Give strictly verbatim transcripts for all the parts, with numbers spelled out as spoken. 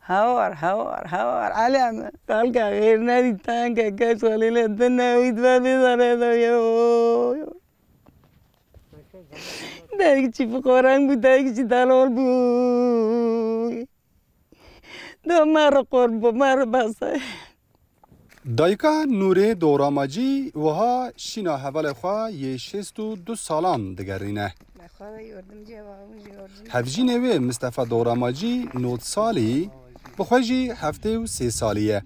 Hawar, hawar, hawar. Elê me. Kalka xêr nedî, tenke kes xalê le din ne wît ve bê zere de yo. Dayik çî fiqoreng bû, dayik çî delal bû. Do me re qor bû, me re bese. Dayika Nûrê Doramacî wiha şîna hevalê xwe yê şêst û du salan digerîne. Hevjînê wê Mistefa Doramacî nod salî, bi xwe jî heftê û sê salî ye.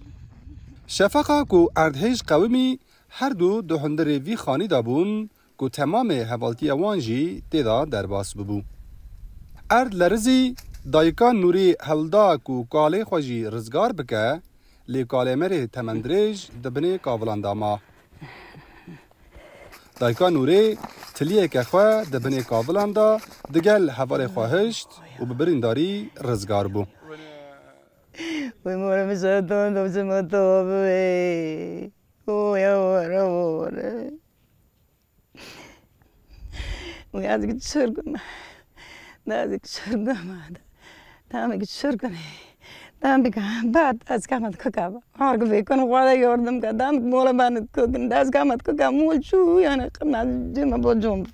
Şefeqa ku erdhêj qewimî, her du di hundirê vî xanî de bûn, ku temamê hevaltiya wan jî tê de derbas bibû. Erd lerizî, dayika Nûrî hilda ku kalê xwe jî rizgar bike, lê kalê merê temendirêj di binê kavilan de ma. Dayika Nûrê tiliyeke xwe di binê kavilan de digel hevalê xwe hişt û bi birîndarî rizgar bû. Wê mora min şeton do çima to bibê. Oya wara wara. Û ez gi çirgim. Da ez gi çirgim. Tam gi çirgim. Tam bi ka bat ez ka mat kaka. Har gi vekon xwada yardım ka. Tam mola ban kokin. Da ez ka mat kaka mol çu yani qına cema bo com.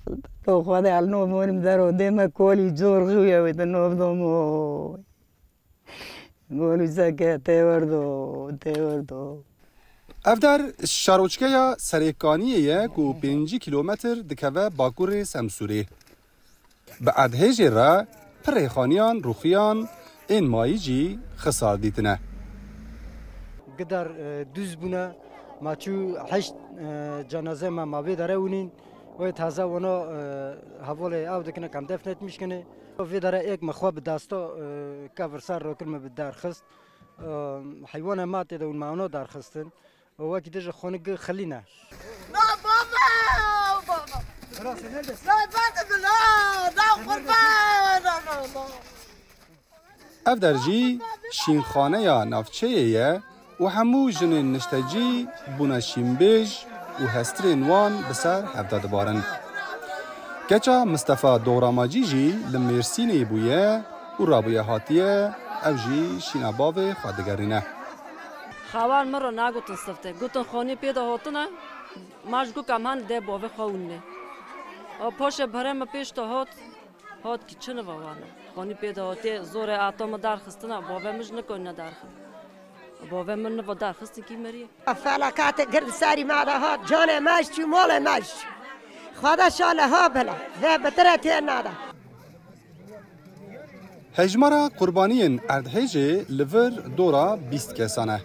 To xwada al no morim daro dema koli cor xiya ve de no domo. Golî zeke tê werdo, tê werdo. Ev der şaroçkeya Serêkaniyê ye ku pêncî kîlometr dikeve bakurê Semsûrê. Bi erdhêjê re pirê xaniyan rûxiyan ên mayî jî xisar dîtine. Gidar, e, duz bûne, ma çû heşt, e, cenaze me ma vê dere winîn. Wê taze wano, e, hevalê ew dikine kam defnetmiş kine. Vê dere êk me xwe bi dasta, e, kevirsar rokir me bi derxist. E, heywana ma tê de win me wano derxistin. Û wekî dije xonî gi xilîne. Na baba, baba. Na baba, na, na qurban, na, na, na. Ev der jî şînxaneya navçeyê ye û hemû jinên niştecî bûne şînbêj û hestirên wan bi ser hev de dibarin. Keça Mistefa Doramacî jî li Mêrsînê bûye û rabûye hatiye, ew jî şîna bavê xwe digerîne. Xawan min re nagotin sifte. Gotin xanî pê de hatine, ma ji guk em han dê bavê xwe winê. A paşê berê me pêş de hat, hat ki çi niva wane. Xanî pê de hatiye, zorê ata me derxistine, bavê min ji niko nedarxist. Bavê min niva derxistin kî meriye. Felakatê gird serî me de hat, canê me ji çû, malê me ji çû. Xweda şale ha bila, vê bitire tê nada. Hejmara qurbaniyên erdhêjê li vir dora bîst kesan e.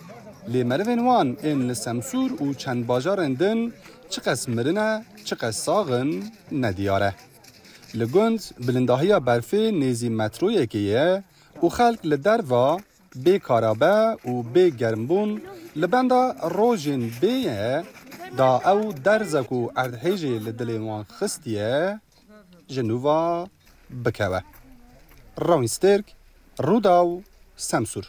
Lê merivên wan ên li Semsûr û çend bajarên din çiqas mirine, çiqas sax in, nediyar e. Li gund bilindahiya berfê nêzî metroyekê ye û xelk li derva bê karabe û bê germbûn li benda rojên bê ye, da ew derze ku erdhêjê li dilê wan xistiye, ji nû ve bikewe. Rawîn Stêrk, Rûdaw, Semsûr.